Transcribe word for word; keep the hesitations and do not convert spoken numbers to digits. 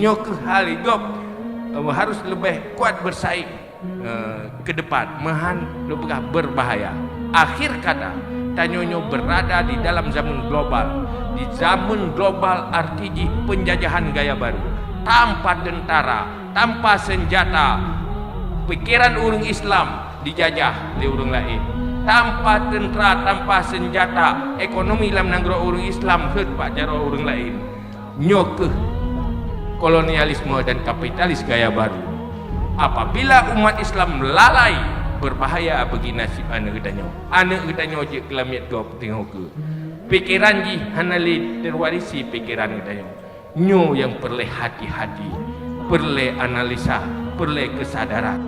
Nyoe keuh hal gob, eh, harus leubeh kuat bersaing, eh, ke depan, meuhan lôn peugah berbahaya. Akhir kata, tanyoe nyoe berada di dalam zaman global. Di zaman global arti jih penjajahan gaya baru. Tanpa tentara, tanpa senjata, pikiran ureuëng Islam dijajah lé ureuëng laén. Tanpa tentara, tanpa senjata, ekonomi lam nanggroe ureuëng Islam rhot bak jaroe ureuëng laén. Nyoe keuh kolonialisme dan kapitalis gaya baru. Apabila umat Islam lalai, berbahaya bagi nasib aneuëk geutanyoe. Aneuëk geutanyoe jeuet keu lamiet gob teungoh keuh. Pikiran jih hana lé terwarisi pikiran geutanyoe. Nyoe nyang peureulée hati-hati, peureulée analisa, peureulée keusadaran.